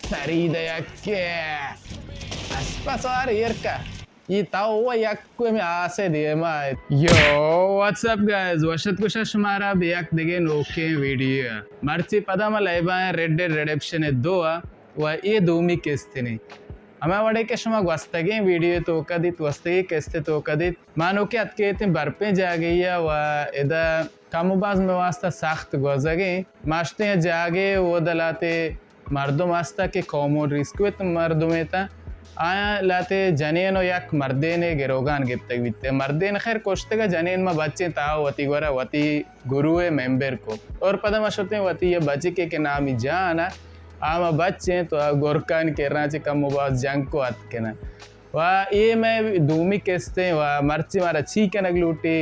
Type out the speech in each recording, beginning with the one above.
تری دے یکے اسپا سوار ایر کا. ای تا و یک کو می آسے دیما. Yo, what's up guys? وشت کشا شمارا بے یک دگے نوکیں ویڈیو. مرچی پدا ما لائبا ہیں ریڈ ڈیڈ ریڈیمپشن دو ءَ و اے دومی قسط نے. ہما وڑے کہ شما گوستگیں ویڈیو توکا دیت، گوستگیں قسط توکا دیت، ما نوکے اتکے اتیں برپیں جاگہے ءَ و ادا کم و باز مئے واسطہ سخت گوزگیں. ما شتیں جاگہے، اودا لہتے مردم ہستا کہ کامون ریسکیو ات مردم اتاں. آیاں لہتے جنین و یک مردینے گروگان گپتگ بیت. مردین خیر کشتگ ءَ، جنین ما بچیں تا وتی گورا وتی گروہ ممبر کو. اور پدا ما شتیں وتی یہ بچکے کہ نامی جان ءَ، آ ما بچیں تو آ گورکانی کرا چہ کم و باز جنگ کو اتکن. و اے مئے دومی قسط ایں و مرچی مارا چی کنگ لوٹی،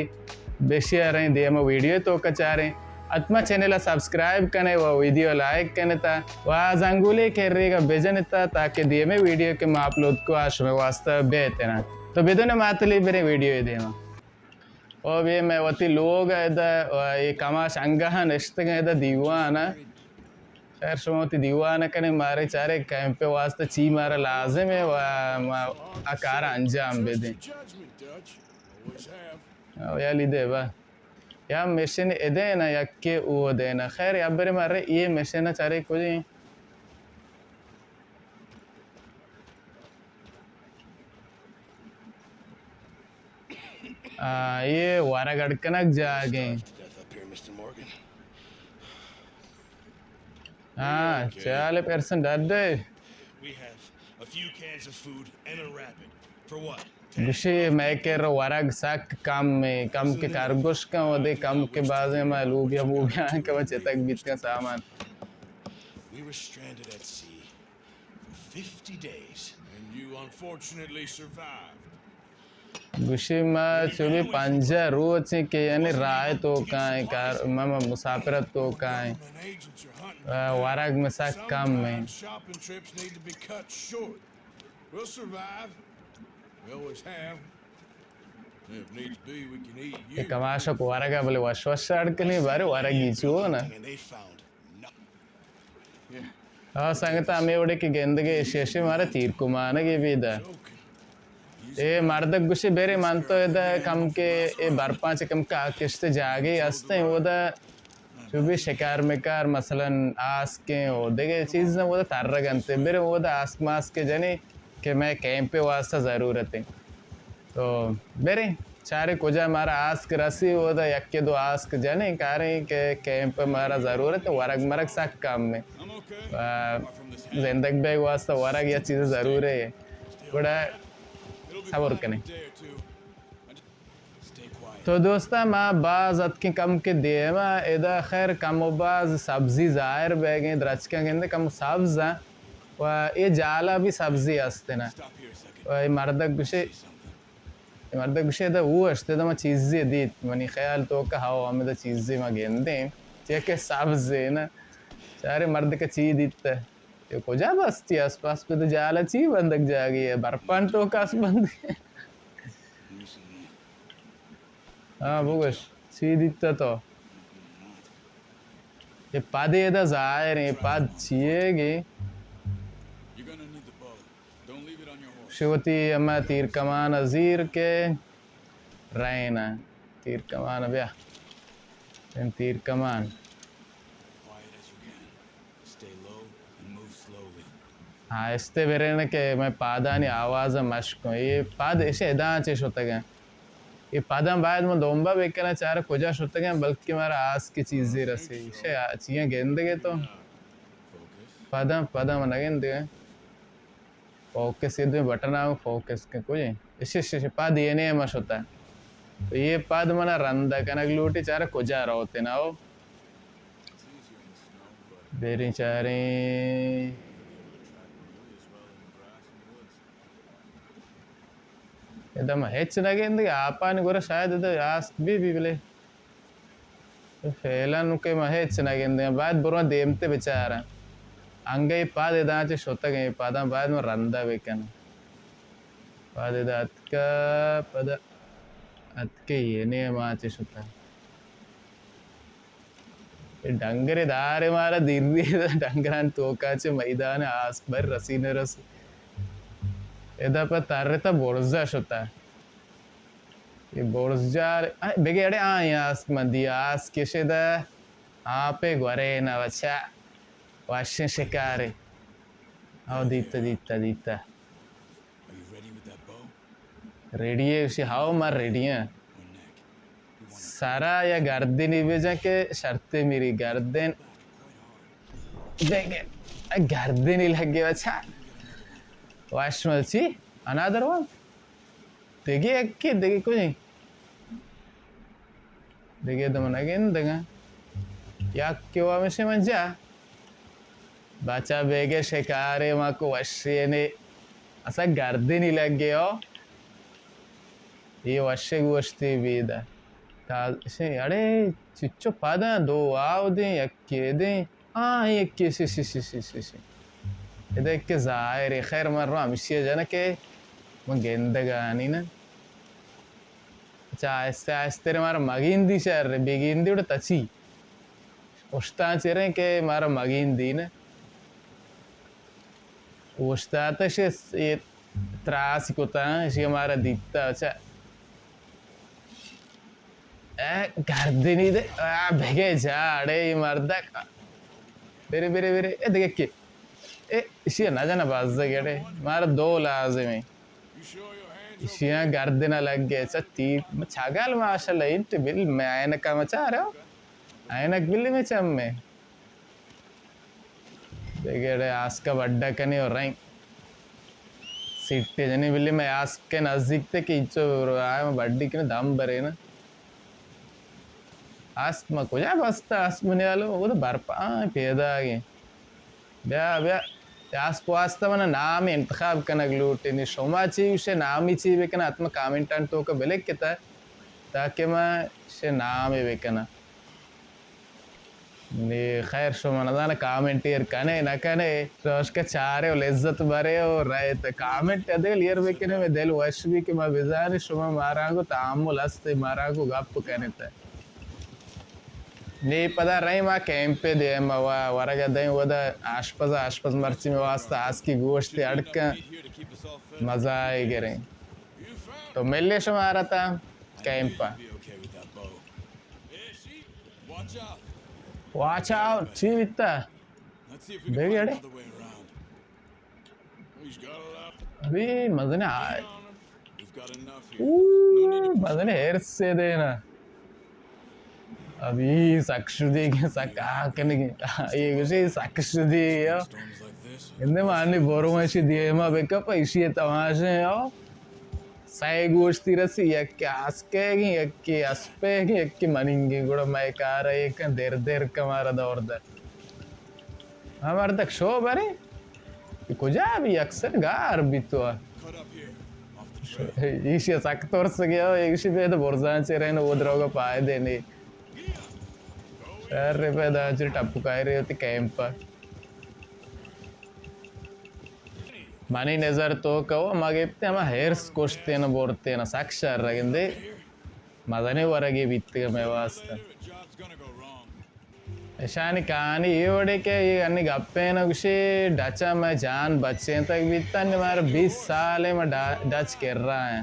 بشیاریں دیما ویڈیو توکا چاریں. حتما چینل ءَ سبسکرائب کنے و ویڈیو لائک کنے تا و زنگولے کریگا بجنے تا تاکہ دیمے ویڈیو کہ ما اپلوڈ کو آ شمے واسطہ بیتنا. تو بدون معطلی بریں ویڈیو دیما. او بے مئے وتی لوگ ادا و اے کماش انگہ نشتگ ادا دیوان ءَ. خیر، شما وتی دیوان ءَ کنیں، مارے چارے کیمپ ءِ واسطہ چی مارا لازم ایں و ما آ کار ءَ انجام بدیں. او یا لیدے با. یا مشن ادے نا، یکے او دے نا. خیر، یا برے مارے اے مشن ءَ چارے کجیں. آ، اے ورگ اڈ کنگ جاگیں. ہاں، چالے پرسن ڈڈے. گوشی مئے کر ورگ سک کم ایں، کم کہ کرگوش کن ودے، کم کہ بازیں ما لوبیا بوبیا کہ چتک بیت کن سامان. گوشی ما چوبی پنجاہ روچ ایں کہ یعنی راہ توکا ایں، کار ما، ما مسافرت توکا ایں. آ، ورگ مئے سک کم ایں. اے کماشک ورگا بلے وش وش اڈ کنی، بارے ورگی چو نا. آ سنگتاں، ہمے وڑے کہ گندگے، ایشی، ایشی مارا تیر کمانگے بیدا. اے مردک گوشی، برے من تو ادا کم کہ اے برپاں چہ کم کہ آ کشت جاگے ہستیں، اودا چو بی شکار مکار، مثلاً آسکیں و دگہ چیز نہ، اودا ترگ انت. برے اودا آسک ماسک جنی کہ مئے کیمپ واسطہ ضرورت ایں. تو بریں، چاریں کجا مارا آسک رسی، اودا یکے دو آسک جنیں، کاریں کہ کیمپ مارا ضرورت ایں، ورگ مرگ سک کم ایں. آ، زندگ بیگ واسطہ ورگ یا چیز ضروری ایں. گڑا صبر کنیں. تو دوستاں، ما باز اتکیں کم کہ دیما، ادا خیر کم و باز سبزی ظاہر بیگیں، درچکاں گندے کم سبز ایں و اے جالا بھی سبزی است نا. و اے مردک گوشے، اے مردک گوشے، ادا او اشت، ادا ما چیزے دیت. منی خیال توکا ہاو ہمدا چیزے ما گندیں، چیا کہ سبز ایں نا. چارے مردک چی دیت؟ اے کجا بستی؟ اسپ، اسپ تو جالا چی بندگ جاگے ایں؟ برپان توکا اسپ بندے. ہاں، بگوش، چی دیتا تو؟ اے پد ادا ظاہر ایں، اے پد چیے گے؟ شی وتی ہما تیر کمان زیر کے رہنا. تیر کمان بیا. این تیر کمان. آہستہ برین کہ مئے پادانی آواز مشکوں. اے پاد اش اداں چہ شتگاں. اے پاداں باید من دمبا بکناں چارا کجا شتگاں، بلکہ مارا آسکے چیزے رسی. اش چیاں گندگے تو؟ پاداں، پاداں من نگندگاں. فوکس، اے دوئیں بٹن آں فوکس کن کجیں. اش، اش، اش، پاد اے نیما شتا. تو اے پاد منا رندا کنگ لوٹی، چارا کجا روتیں او. بریں چاریں. ادا ما ہچ نہ گندگیں، آپانی گورا شاید ادا آسک بی بی بلے. فعلاً نوں کہ ما ہچ نہ گندگیں، باید برواں دیمتر بچاراں. انگہ اے پاد ادا چہ شتگیں، اے پاداں باید ما رندا بکناں. پاد ادا اتکا، پدا اتکے اے نیما چہ شتا. اے ڈنگر دار مارا دیری، ڈنگران توکا چہ میدان آسک بر رسی نہ رسی۔ ادا پہ ترتا برزا شتا۔ اے برزجار، اے بگے اڑے آئی آسک من دی، آسک کشے دا، آپے گورے نہ بچا، وشیں شکارے۔ او دیتا، دیتا، دیتا۔ ریڈی ہے؟ اسی ہاو، ما ریڈی ہیں۔ سرا یا گردنی بجن کہ شرط میری گردن۔ دیگہ گردنی لگے بچا۔ واش ملچی، another one۔ دیگہ یکی، دیگہ کجی؟ دگہ دو من گندگاں۔ یک کہ وا مشے من جا۔ بچا بیگہ شکارے ما کو وشینے۔ اسا گردنی لگے ہو۔ یہ وشے گوشتی بیدہ۔ تا، اڑے چچو پدا دو آو دیں، یکے دیں۔ آ، یکے، سی، سی، سی۔ ادا کہ ظاہر ہے، خیر من رو ہمشی جنہ کہ من گندگانی نا۔ اچھا، آہستہ آہستہ رے مارا مگندی شر، بگندی اڑے تچی۔ اشتاں چریں کہ مارا مگندی نا۔ اوشتاتش، اے تراس کتاں، اشی مارا دیتا، اچھا۔ اے گردنی دے، آ، بگے جاڑے، اے مردک۔ برے، برے، برے، اے دگہ کی؟ اے، اشی نہ جانا باز گڑے، مارا دو لازم ہے۔ اشی گردن لگے، چتی، چاگل ماشاءاللہ، انت بل میں عینک مچارے ہو۔ عینک بل میں چم میں۔ دگہ اڑے آسکا بڈا کنے اور رنگ۔ سیٹے جنی بلی میں آسک کے نزدیک تے کہ چو آئے میں بڈی کنے دم برے نا۔ آسک ما کجا بستا؟ آسک منی حالو، وہ تو برپا پیدا آگے۔ بیا، بیا۔ آسک واسطہ منا نام انتخاب کنگ لوٹے۔ نی شما چی گوشے، نامی چی بکنا، حتما کامنٹان تو کا بلک کتا، تاکہ ما شے نام بکنا۔ نی خیر، شما نزانہ کامنٹ ایر کنے نہ کنے، شوشکہ چارے و لذت برے و رئے۔ تہ کامنٹ ادل ایر بکنے، میں دل وش بی کہ ما بزانی شما مارانگو تحمل است، مارانگو گپ کنے تہ۔ نی پدا رئے ما کیمپ دے، ما وا-، ورگا دیں ودا آشپز، آشپز مرچی میں واسطہ آسکی گوشت اڑکن مزہ آئی گریں۔ تو ملے شما آرتا کیمپ۔ واچ آؤٹ، چی بیتا؟ بگڑے۔ ابھی مزنے آئے۔ اوہ، مزنے ہیرس سے دینا۔ ابھی سک شدی کے سک آ کنگی۔ یہ گوشی سک شدی ہو۔ اندے مانی برو مشی دیما بکپ ایشی تماشے ہو۔ سئے گوشتی رسی، یکے آسکے گی، یکے اسپے گی، یکے مننگی۔ گڑا مئے کار ء ایکن در در کمارا دور در۔ ہمار تک شو برے۔ کجا بی اکثر گار بی تو۔ ایشی سک ترس گیا، ایشی پہ تو برزان چے رہے نو، وہ دروگا پائے دے نے۔ شر پہ دا چے ٹپکائے رہے ہوتے کیمپ پر۔ منی نظر تو کہو، ما گپتے ہما ہیرس کشتے نا برتے نا، سک شر گندے۔ مزنے ورگے بیتگا مئے واسطہ۔ اشانی کہانی اے وڑے کہ اے انی گپے نا گوشے، ڈچا مئے جان بچینتگ بیتن، مارا بیست سال ما ڈا-، ڈچ کرا ہیں۔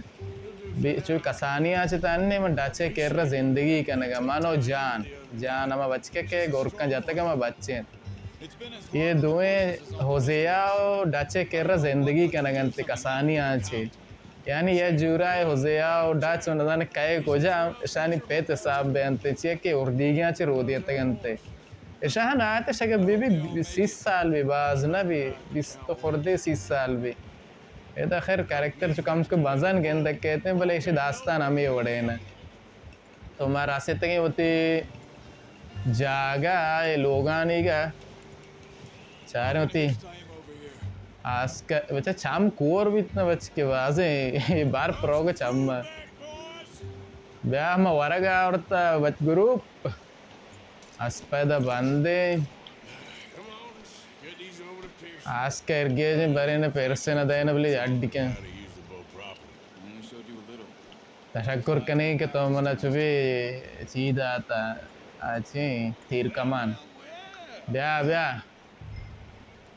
بی-، چو کسانی آ چہ تن ما ڈچے کرا زندگی کنگا، من و جان، جان ہما بچکے کہ گرکاں جتگ ہما بچینت۔ اے دوئیں ہوزیا و ڈچے کرا زندگی کنگ انت کسانی آنچے۔ یعنی یک جورا اے ہوزیا و ڈچ و نزان کئے کجا اشانی پت حساب بینت، چیا کہ اردیگیاں چے رودی اتگ انت۔ اشاں نایت شگہ بی بی سی سال بی، باز نہ بی، بیست خوردے سی سال بی۔ ادا خیر کریکٹر چو کم کہ بزن گندگ کیت، بلے اشی داستان ہمے وڑے نہ۔ تو ما رستگیں وتی جاگہ ء لوگانیگ ء چاریں وتی آسک، بچہ چم کور بیت نہ بچ کہ بازیں برپ روگ چم۔ بیا ما ورگ آورت بچ گروپ۔ اسپیدہ بندیں۔ آسک ارگیجیں برین پیرسے نہ دین بلی اڈ کن۔ تشکر کنیں کہ تو منا چوبی چی داتا، آ چی؟ تیر کمان. بیا، بیا.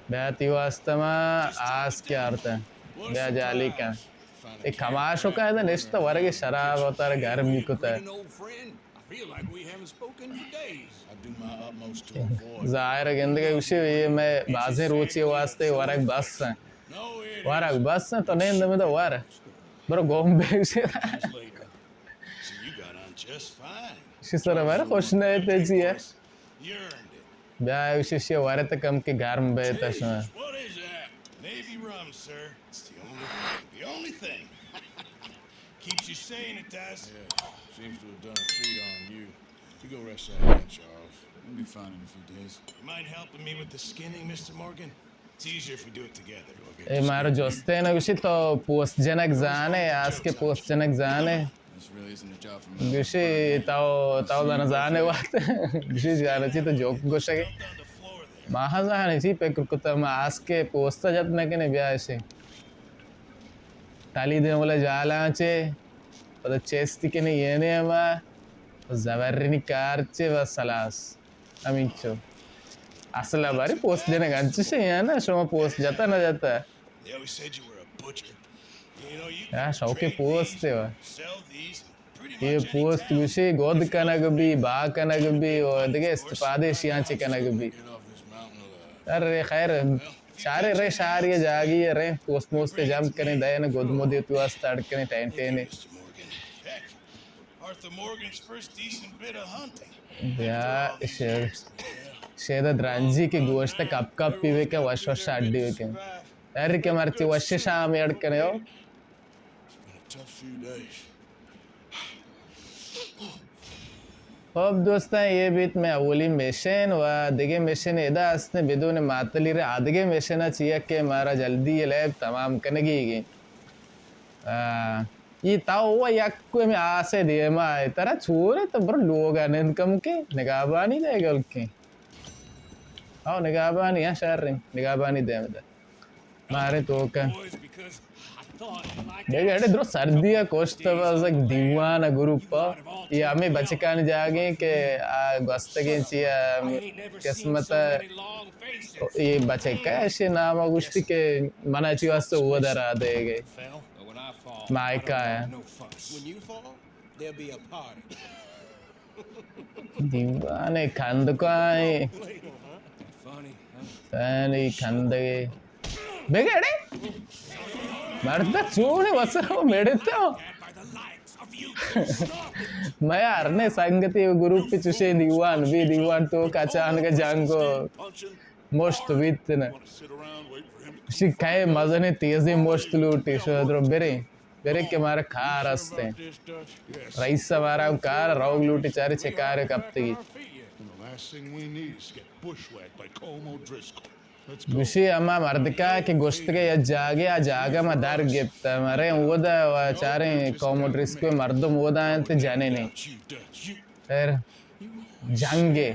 بیا، تی واسطہ ما آس کہ آرتہ. بیا، جالی کن. اے کماشو کا ادا نشتہ ورگ شراب وتارا گرمی کتہ. I feel like we haven't spoken for days. I do my utmost to avoid. ظاہر گندگا گوشی، اے مئے بازیں روچی واسطے ورگ بس ایں. No, it ورگ بس ایں، تو نیند مدا ور. برو گوم بے گوشی. Hours later. So you got on just fine. شی سر بر خوش نہ تے چی ہے؟ You earned it. بیا ایشی شی ورت کم کہ گرم بیت شما. Jeez, what is that? Navy rum, sir. It's the only thing. The only thing. Keeps you sane, it does. Yeah, seems to have done a treat on you. You go rest that hand, Charles. You'll be fine in a few days. You mind helping me with the skinning, Mister Morgan? It's easier if we do it together. اے مارا جستے نہ گوشی تو پوست جنگ زانے، آس کہ پوست جنگ زانے. This really isn't a job for me. گوشی تو، تو دن زانے وقت. گوشی جانا چی تو جوک گوشگے. ما ہم زانے چی فکر کتا، ما آس کہ پوست جت نہ کنے بیا ایشی. تالی دے ملا جالاں چے، پدا چیستی کنے یہ نے ہما، زبرنی کار چے بس خلاص. ہمینچو. اصل باری پوست جنگ انچش یا نا، شما پوست جتا نہ جتا. They always said you were a butcher. You know, you یا can شوق train پوست these, ہے وا. Sell these, and pretty a much any پوست town. گوشی گود کنگ بی، با کنگ بی، و دگہ استفادہ شیاں چی کنگ بی. Get off this mountain alive. ارے خیر، چارے رے شاری جاگی رے، پوست موست جم کنے دین، گود مودی تو است اڑ کنے ten antenna. Mister Morgan. Heck, Arthur Morgan's first decent bit of hunting. بیا، شیر، شیر درنجی کہ گوشت کپ کپ پیوے کہ وش وش اڈی بکن. ہر کہ مرچی وش شام اڑ کنے ہو. It's been a tough few days. خب دوستاں، یہ بیت میں اولی مشن و دگہ مشن ادا ہستیں بدون معطلی رے آ دگہ مشن چیا کہ مارا جلدی یہ لیب تمام کنگی گی. آ، یہ تاو و یک کو میں آسے دیما ہے. ترا چورے تو بر لوگا نند کم کے نگابانی دے گل کے. او نگابانی، ہاں، شر نگابانی دے مدد. مارے توکا. دیگہ اڑے درو سردی ء کشت بس یک دیوان ء گروپ ء. یہ ہمیں بچکانی جاگے کہ آ گوستگیں چی ء قسمت ء یہ بچک ء اشی نام ء گوشتی کہ منا چی واسطے اودا را دے گئے. مائکا ہے. دیوانے کندکائیں. فنی کندگے. بگڑے. مرد چونے وسرو میڑتا. میں ہرنے سنگتی گروپ چوشیں دیوان، بی دیوان تو کچان کا جنگو مشت بیت نا. شی کئے مزنے تیزیں مشت لوٹی شو درو بریں. برے کہ مارا کار است انت. رئیس ء مارا کار روگ لوٹی، چارے چہ کار کپتگی. گوشی ہما مردکا کہ گوشتگے یک جاگے، آ جاگہ ما در گپت. مرے اودا و چاریں قوم و ڈریسکو مردم اودا انت جنین. خیر، جنگے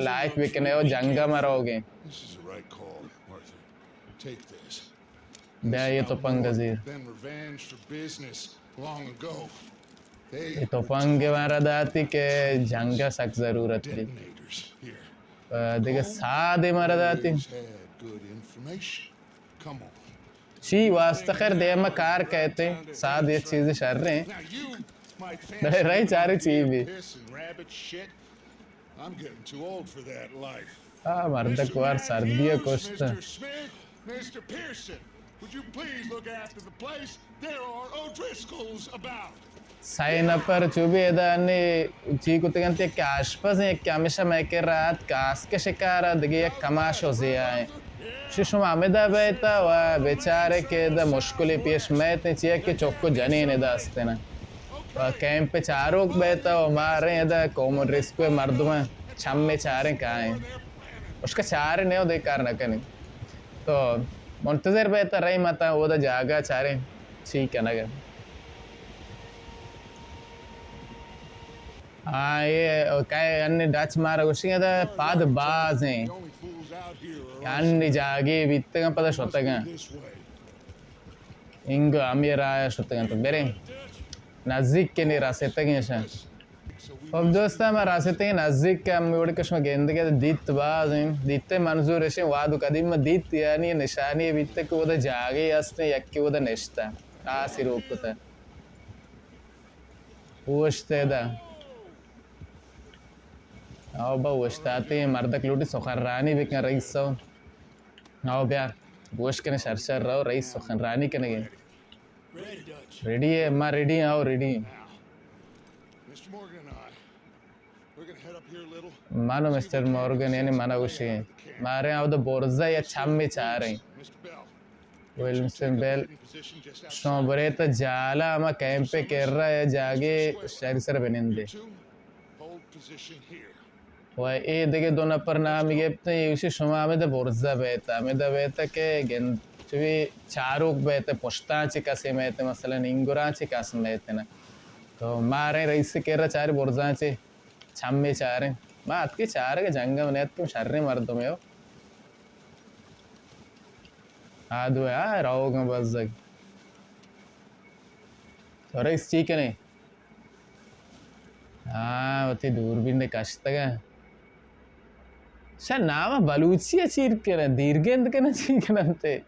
لائک بکنے و جنگا ما روگیں. بیا یہ تپنگ زیر. یہ تپنگ مارا داتی کہ جنگ سک ضرورت بیت. دیگہ ساد مارا داتی. چی واسطہ خیر دیم کار کہتے ساد یہ چیز شر ہیں. بلے رہی چارے چی بھی. I'm getting too old for that life. آ مردک وار سردی ء کشت. Mister Smith, Mister Pearson, would you please look after the place? There are O'Driscolls about. سئے نفر چو بی ادا انی چی کتگ انت، یکے آشپز انت، یکے ہمیشہ مئے کرا ات کاسک شکار ء، دگہ یک کماش و زیا انت. شی شما ہمدا بیت ء و بچارے کہ ادا مشکلے پیش مئیت انت، چیا کہ چک و جنین ادا است انت. و کیمپ چاروک بیت و ماریں ادا قوم و ڈریسکو مردماں چمے چاریں کائیں. اشکا چاریں نیو دے کار نہ کنیں. تو منتظر بیت رہی متا اودا جاگہ چاریں چی کنگ. ہاں، اے کئے انی ڈچ مارا گوشی ادا پاد بازیں. انی جاگے بیتگاں پدا شتگاں. انگو ہمے راہ ء شتگ انت. بریں. نزیک کنی رستگیں شاں. خب دوستاں، ما رستیں نزیک کہ ہم وڑ کہ شما گندگ ءَ دیت باز ایں۔ دیت ءِ منظور اش ایں، وہد ءُ قدیم ما دیت، یعنی نشانی بیت کہ اودا جاگے است ایں، یکے اودا نشتہ، آسے روک کتہ۔ اوشت ادا۔ او با اوشتاتے، مردک لوٹی سخنرانی بکن رئیس ءَ۔ او بیا، گوش کنے شر شر رو، رئیس سخنرانی کنگے۔ ریڈی ہے، ما ریڈی ہیں، او ریڈی ہیں۔ من و مسٹر مورگن، یعنی من و گوشی، مارے اودا برزا یا چمی چاریں۔ ویلمسن بیل، شما برے تا جالا ہما کیمپ کرا یا جاگے شہری سر بنندے۔ و اے دگہ دو نفر نامی گپتیں، ایشی شما ہمیں دا برزا بیتا، ہمیں دا بیتا کہ گند چوی چاروک بیتا، پشتاں چی کسے میتے، مثلاً انگراں چی کس میتے نا۔ تو ماریں رئیس کرا چاری برزاں چی چمی چاریں۔ ما اتکی چارگ جنگم نیتکم، شریں مردمے ہو۔ آ دوئے آ روگاں بزگ۔ تو رئیس چی کنے؟ ہاں، وتی دوربین کشتگ۔ شا نام بلوچی چیر کنے، دیرگند کنے، چی کنے تے؟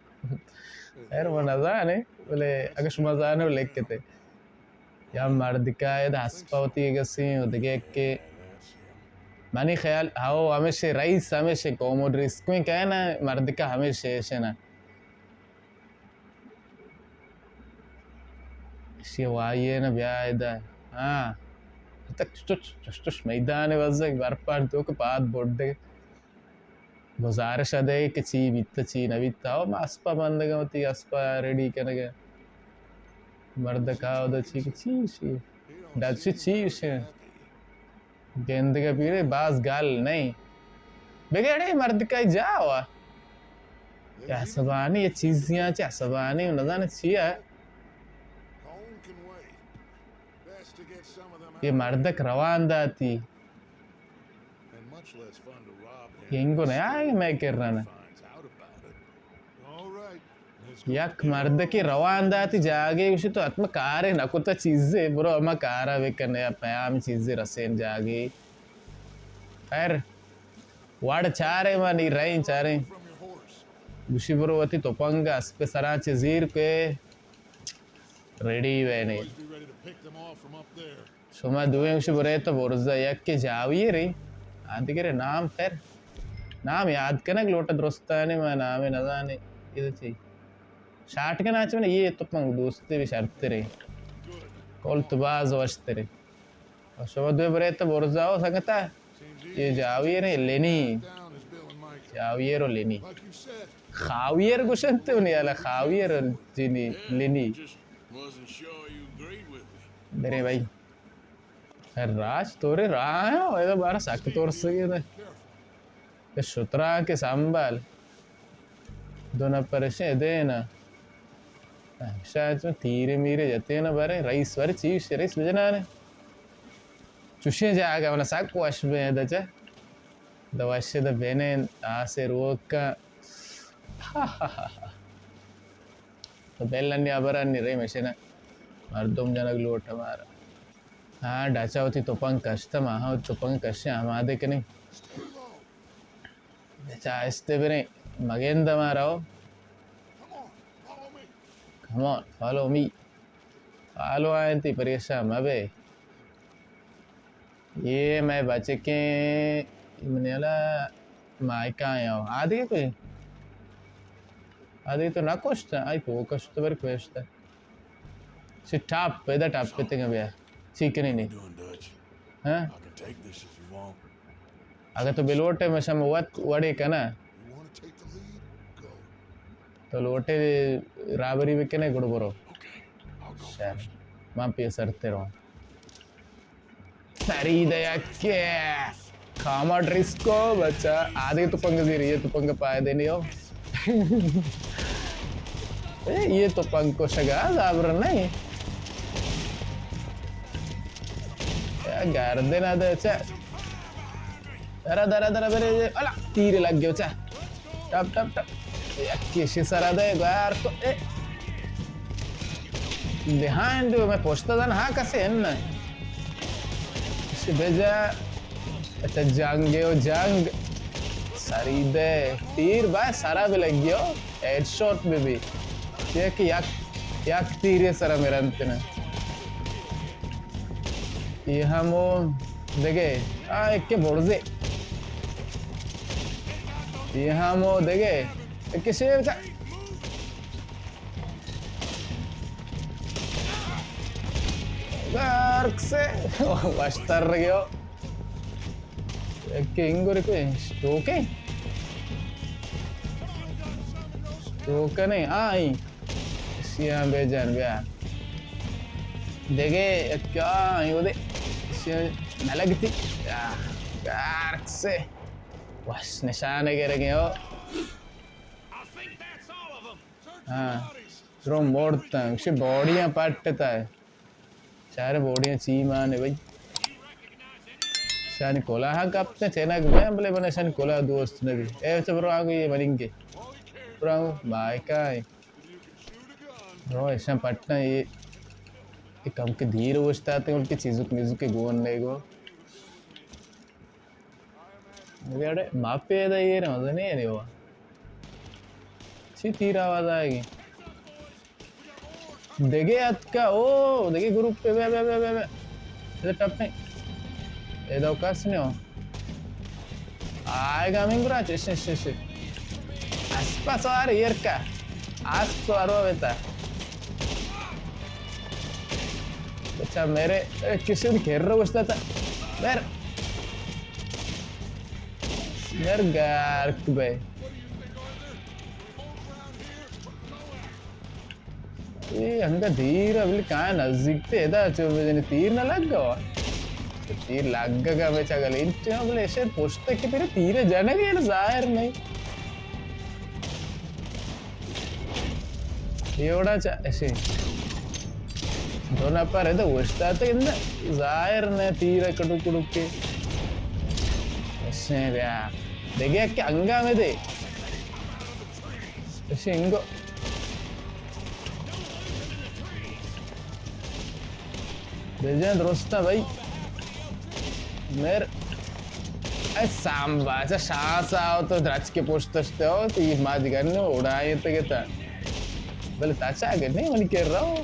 خیر، ما نزانے، بلے اگہ شما زانے لکھتے۔ یا مردکا ادا اسپا وتی گسیں و دگہ کہ منی خیال، ہاو، ہمیشہ رئیس، ہمیشہ کوموڈ رئیس کوئیں کہنا، مردکا ہمیشہ ایشنا۔ ایشی وائی نا بیا ادا۔ ہاں۔ تک چش چش چش میدان بزگ برپان تو کہ پاد بڈے۔ گزارش ءَ دئے کہ چی بیت، چی نہ بیت۔ او ما اسپا بندگ ءَ وتی اسپا ریڈی کنگ ءَ۔ مردک ءَ اود چی کہ چی شی؟ ڈچ چی شی؟ گندگ ءَ پیرے باز گل نہیں۔ بگڑے مردک ءَ جا ہوا۔ یہ عصبانی، یہ چیزیاں چی عصبانی، نہ زانے چی ہے۔ یہ مردک روان داتی۔ اینگو نیائے مئے کرّا نہ۔ یک مردکے روان داتی جاگے، گوشی تو حتما کارے نہ کتا چیزے، برو ہما کارا بکن یا پیام چیزے رسین جاگے۔ خیر، وڑ چارے ما نی رئیں چاریں۔ گوشی برو وتی تپنگ اسپ سرا چہ زیر کے۔ ریڈی وینے۔ شما دوئیں گوشی برے تو برزا، یکے جاویرے، آ دگرے نام خیر۔ نام یاد کنگ لوٹا درستانے، ما نام نزانے۔ اے چی؟ شاٹ گن آچ من یہ تپنگ دوستے بھی شرطرے۔ کول تو باز وشترے۔ شما دوئیں برے تو برزا ہو سنگتا۔ اے جاویر ایں، لینی۔ جاویر و لینی۔ خاویر گوشنت و نیالا خاویر و جنی لینی۔ برے بھائی۔ اے راج تورے راہ ہے، اے بارا سک ترسگے دے۔ اے شترا کے سنبھال۔ دو نفر شے دینا۔ شاید تیرے میرے جتے نا برے، رئیس برے چی شے، رئیس بجنانے۔ چوشیں جاگہ منا سک وش بیں دچا۔ دا وش دا بینین آسے روکا۔ تو بیل انی ابر انی رہی مشینا۔ مردم جنگ لوٹ ہمارا۔ ہاں، ڈاچا وتی تپنگ کشتا، ما ہاں وتی تپنگ کشے آمادے کنی۔ چا آہستہ بریں، مگند ما رو۔ Come on, follow me. Follow آئیں تی پریشان مبے۔ یہ میں بچکیں منیلا مائکا آیا۔ آدگے کوئی؟ آدگے تو نہ کشتا، آئی پو کشتا بر کشتا۔ چی ٹاپ، پیدا ٹاپ پہ تنگا بیا۔ چی کنی نی؟ ہاں؟ اگہ تو بلوٹے مشم وت وڑے کنا۔ تو لوٹے رابری بکنے گڑ برو۔ شر۔ من پیسر تے رو۔ سری دیا کے۔ کاما ڈریس کو بچا۔ آدھے تو پنگ زیری، یہ تو پنگ پائے دینے ہو۔ اے، یہ تو پنگ کو شگا زابر نہیں۔ گردن آدھے چا۔ درا، درا، درا، برے، الا، تیر لگ گیا، چا۔ ٹپ، ٹپ، ٹپ۔ یک کشی سرا دے، گار کو، اے۔ Behind you، میں پشت دن، ہاں، کسے ان۔ بجا، اچھا، جنگ و جنگ، سری دے، تیر با سرا بہ لگی ہو، ہیڈ شاٹ بہ بی، یک، یک، یک تیر سرا مرنت نا۔ یہ ہم وہ دگے، آ، ایک کے برزے، یہ ہم وہ دگے، ایک کے شیر کا۔ گارک سے وشتر گیو۔ کہ انگو رکو، اسٹوک ہے؟ اسٹوک نہیں، آ، آئی۔ سیاں بے جان بیا۔ دیکھے، کیا آئی وہ دے؟ سیاں نہ لگتی۔ آ، گارک سے۔ بس نشانے کے رکھے ہو۔ ہاں۔ درو مرتن، گوشی باڈیاں پٹتا۔ چارے باڈیاں چی مانے بھائی۔ شانی کلاہ کپتے چینک بے، بلے من شانی کلاہ دوست نبی۔ اے چہ برو آگو یہ مننگے۔ برو آگو، بائے کائے۔ برو ایشاں پٹنا یہ، یہ کم کے دیر اوشتاتے، ان کے چیزک میزک کے گون لے گو۔ اڑے ما پیدا یہ نہ مزنے نہیں ہوا۔ چی تیر آواز آئے گی؟ دگے اتکا، او، دگے گروپ پہ، بے، بے، بے، بے، بے۔ ادھر ٹپ نہیں۔ اے دو کس نہیں ہو۔ آئے گا ہمیں گرا، چش، چش، چش۔ اسپا سوار ایر کا۔ اسپ سوار ہو بیتا۔ اچھا، میرے، اے، کسی نے گھیر رہا گوشتا تھا۔ میر، میر گارک بے۔ اے انگا دیر ء، بلے کاں نزیک تے ادا چو بجنے تیر نہ لگ گا۔ تیر لگ گا بے چا گلینٹ، بلے ایشے پشت کہ پھر تیر جنگ ہے ظاہر نہیں۔ یہ وڑا چا ایشے۔ دو نفر ہے تو وشتا تے اندر ظاہر نہیں تیر کڑو کڑو کے۔ ایشے بیا۔ دیکھے کہ انگا میں دے۔ ایشی انگو۔ بجن درستا بھائی۔ میر۔ اے سامبا، اچھا شانس آو تو درچ کے پشت اشتے ہو، تو یہ ما جگن اڑائے تے گتا۔ بلے تاچا اگر نہیں منی کر رہا ہو۔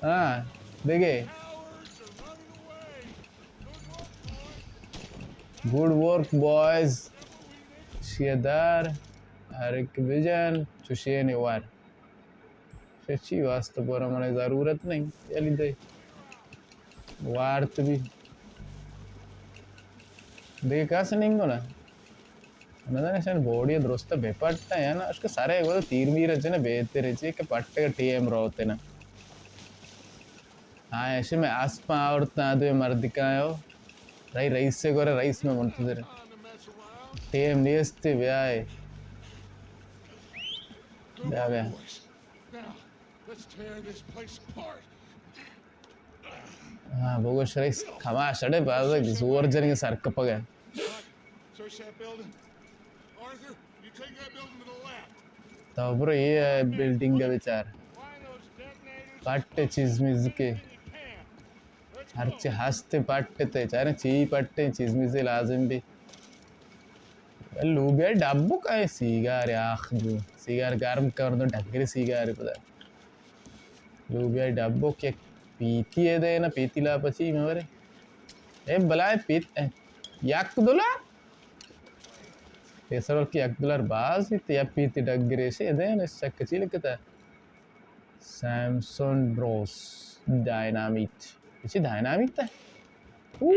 ہاں، دیکھے۔ Good work boys. شیدار۔ ہر ایک بجن چوشین وار۔ چہ چی واسطہ پورا منے ضرورت نہیں۔ یلی دے۔ وارت بھی۔ دیکھا سے نہیں گنا۔ نہ زاناں ایشانی باڈی درست بہ پٹاں یا نہ، اشکہ سرے گوں تیر میر جنے بہتر ہے، چی کہ پٹگ ٹیم روت نا۔ ہاں، ایشی میں اسپاں آورتاں، دوئے مردکاں ہو۔ رئی رئیس سے گورے، رئیس میں منتظر۔ ٹیم نیست، بیائے۔ بیا، بیا۔ Now, let's tear this place apart. ہاں، بگوش رئیس، کماش اڑے باز زور جنگ سر کپگ ہے۔ Search that building. Arthur, you take that building to the left. تو برو یہ بلڈنگ ہے بچار۔ Find those detonators. پٹ چیز میز کے۔ Let's go. ہرچی ہست پٹ تے، چارے چی پٹ چیز میز لازم بھی۔ لوبیا ڈبو کا سیگار آخ جو۔ سیگار گرم کر دو، ڈگری سیگار پدا۔ لوبیا ڈبوک یک پیتی ء دے نا، پیتی لاپ چی مورے۔ اے بلائے پیت، اے، یک دلار؟ پیسر بلکہ یک دلار باز بیت، یک پیتی ڈگرے سے دے نا، شک چی لکھتا؟ سیمسون بروس ڈائنامیٹ۔ اچھی ڈائنامیٹ ہے؟ اوہ!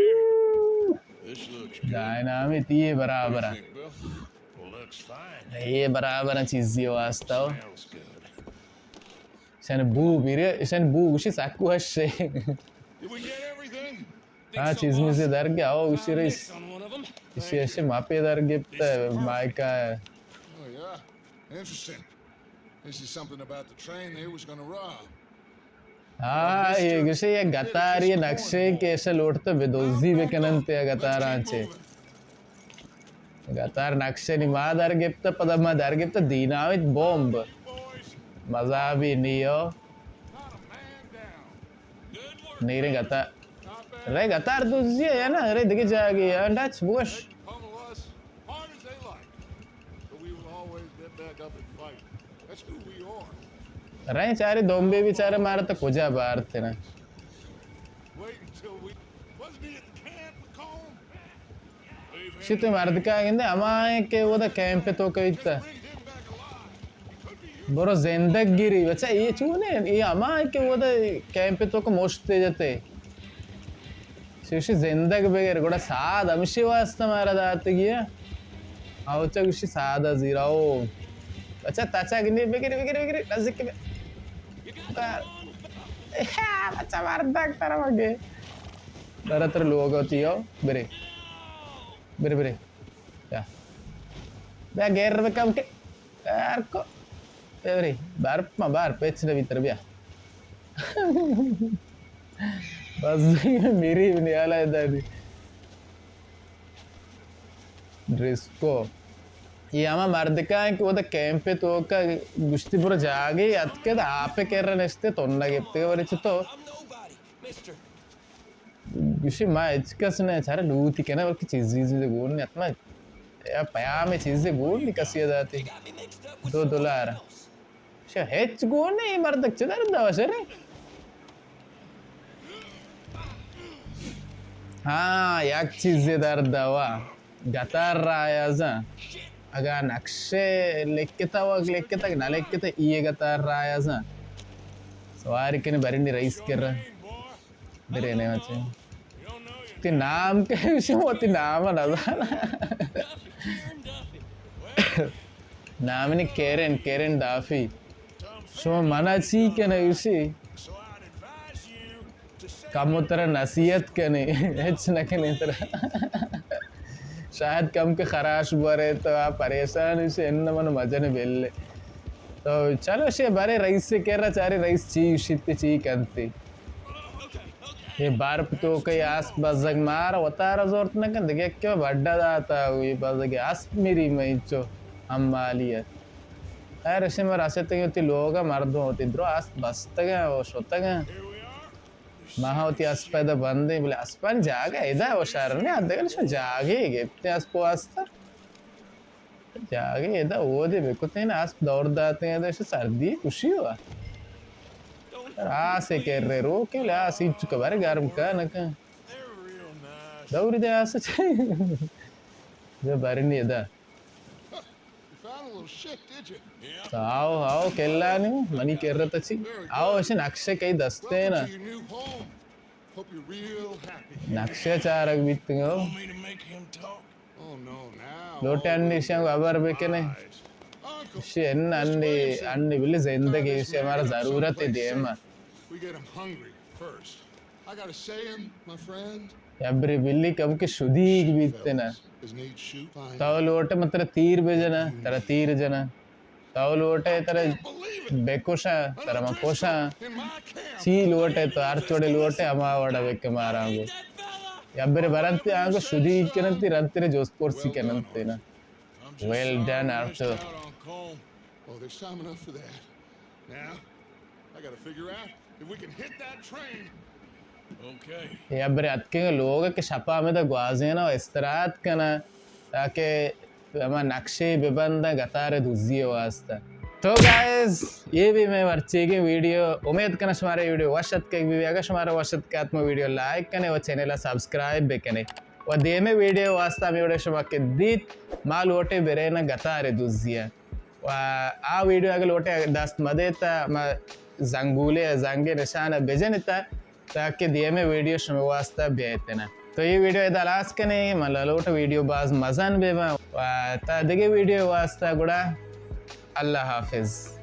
This looks good. ڈائنامیٹ یہ برابر ہے۔ What do you think, Bill? Looks fine. یہ برابر ہے چیزی واسطہ۔ Smells good. ایشانی بو بیرے، ایشانی بو گوشی سکو ہشے۔ Did we get everything? ہاں، چیز میزے در گیا، او گوشی رئیس۔ ایشی ایشی ماپے در گپت، مائکا۔ Oh, yeah. Interesting. This is something about the train they was gonna rob. ہاں، یہ گوشی یہ گتار، یہ نقشے کہ ایشا لوٹتے بدزدی بکنن تے گتاراں چے۔ گتار نقشے نی ما در گپت، پدا ما در گپت دینامیت بمب۔ مزہ بھی نیو۔ نیریں گتار۔ رے گتار دوزی یا نا، رے دگہ جاگے یا ڈچ بوش۔ رے چارے دومبے بیچارے مارا تو کجا بارت نا۔ شی تو مردکا گندے ہما ایں کہ اودا کیمپ تو کئیتا۔ برو زندگ گری بچا، اے چونے، اے ہما ایں کہ اودا کیمپ تو کو مشتے جتے۔ شی زندگ بگر، گڑا ساد ہمشی واسطہ مارا داتگی ہے۔ او چا گوشی ساد زیراو۔ بچا تچا گندے بگر، بگر، بگر، نزدیک بگر۔ بچا مردک ترا مگے۔ برا تر لوگ ہوتی ہو، برے۔ برے، برے۔ بیا۔ بیا، گیر بکم کہ۔ گیر کو۔ برے، بار، ما بار، پیچ نبی تر بیا۔ بس، میری نیالا ہے دادی۔ ڈریسکو۔ یہ ہما مردکا ہیں کہ وہ دا کیمپ تو کا گشتی برو جاگے، اتکے دا آپ کر نشتے تو نہ گپتے، ورے چتو۔ گوشی ما ہچ کس نہ چارا لوتی کنه، بلکہ چیزی چیزی گون نہ اتنا یا پیام چیزی گون نہ کسی داتی۔ دو دلار۔ شا ہچ گون نہ، یہ مردک چہ درد دوا شرے۔ ہاں، یک چیزی درد دوا۔ گتار رایازاں۔ اگا نقشے لکھتا و لکھتا نہ لکھتا، یہ گتار رایازاں۔ سواری کنے برنی رئیس کر رہا۔ برے نے مچے۔ تی نام کے شما تی نام نہ زانا۔ نام نے کیرن، کیرن ڈافی۔ شما منا چی کنے اسی؟ کم ترا نصیحت کنے، ہچ نہ کنے ترا۔ شاید کم کے خراش بورے تو آ پریشان اسی، ان من مزن بلے۔ تو چلو شے بارے رئیس سے کر رہا، چارے رئیس چی شیت چی کنتے۔ یہ برپ تو کہ اسپ بزگ مار وتارا زورت نہ کن، دگہ کہ بڈا داتا، یہ بزگ اسپ میری میں چو ہم مالی ہے۔ خیر، اسے میں راستے تک ہوتی لوگ ہیں، مردم ہوتی درو اسپ بستگ ہیں، وہ شتگ ہیں۔ ماہ ہوتی اسپ پیدا بندے، بلے اسپان جاگہ ادا وہ شہر نہیں آتے، شو جاگہ گپتے اسپ واسطہ۔ جاگے ادا اودے بکتیں، اسپ دور داتیں، ادا اش سردی کشی ہوا۔ آسے کرے رو کے لے آس ہیچ خبر گرم کا نہ کن۔ دوری دے آس چے۔ جو برنی ادا۔ آؤ، آؤ، کلانی، منی کرت چی۔ آؤ، اش نقشے کئی دستے نا۔ نقشے چارگ بیتگو۔ لوٹے انڈی شاں گو ابر بکنے۔ شی ان انڈی، انڈی بلی زندگی ایشی ہمارا ضرورت ہے دیم۔ یا بری بلی کم کے شدیگ بیتنا۔ تو لوٹے متر تیر بجنا، ترا تیر جنا۔ تو لوٹے ترا بکشاں، ترا من کشاں۔ چی لوٹے تو ہر چوڑے لوٹے ہما وڑا بکے مارا گو۔ یا برے برنتے آنگو شدی کننتے رنتے رے جوست پرسی کننتے نا۔ Well done, Arthur. یا برے اتکیں لوگ کہ شپا ہمیں دا گوازینا و استراحت کنا تاکہ ہما نقشے ببنداں گتار دزی واسطہ۔ تو گائز، یہ بھی میں مرچیگیں ویڈیو۔ امید کنا شمارا یہ ویڈیو وش اتکگ بی۔ اگر شمارا وش اتکگ تو ویڈیو لائک کنے و چینل سبسکرائب بکنے و دیمے ویڈیو واسطہ ہمیں ویڈیو شما کہ دیت ما لوٹے برے نا گتار دزی۔ و آ ویڈیو اگر لوٹے دست مدے تا ما زنگولے زنگے نشان بجنتا تاکہ دیمے ویڈیو شما واسطہ بیایت نا۔ تو یہ ویڈیو ادا لاس کنے، من لوٹ ویڈیو باز مزن بے با۔ و تا دگہ ویڈیو واسطہ گڑا اللہ حافظ۔